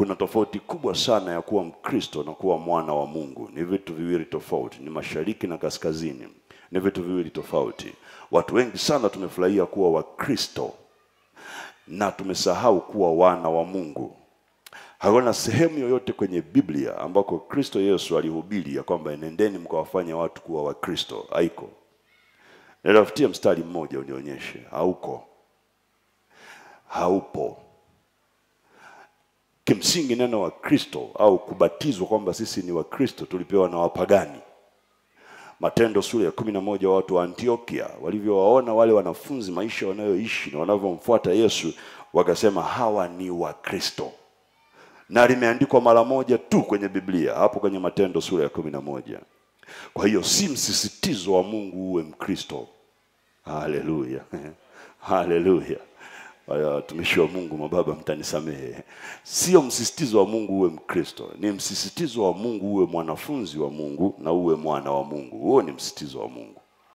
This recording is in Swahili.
Kuna tofauti kubwa sana ya kuwa Mkristo na kuwa mwana wa Mungu. Ni vitu viwili tofauti, ni mashariki na kaskazini. Ni vitu viwili tofauti. Watu wengi sana tumefurahia kuwa Wakristo na tumesahau kuwa wana wa Mungu. Hakuna sehemu yoyote kwenye Biblia ambako Kristo Yesu alihubiri ya kwamba enendeni mkawafanye watu kuwa Wakristo. Haiko. Nitafutie mstari mmoja unionyeshe. Hauko. Haupo. Kimsingi neno wa Kristo au kubatizwa kwamba sisi ni Wakristo tulipewa na wapagani. Matendo sura ya 11, watu wa Antiokia walivyowaona wale wanafunzi maisha wanayoishi na wanavyomfuata Yesu, wakasema hawa ni Wakristo. Na limeandikwa mara moja tu kwenye Biblia, hapo kwenye Matendo sura ya 11. Kwa hiyo si msisitizo wa Mungu uwe Mkristo. Haleluya. Haleluya. Watumishi wa Mungu, mababa mtanisamehe. Sio msisitizo wa Mungu uwe Mkristo, ni msisitizo wa Mungu uwe mwanafunzi wa Mungu na uwe mwana wa Mungu. Huo ni msisitizo wa Mungu.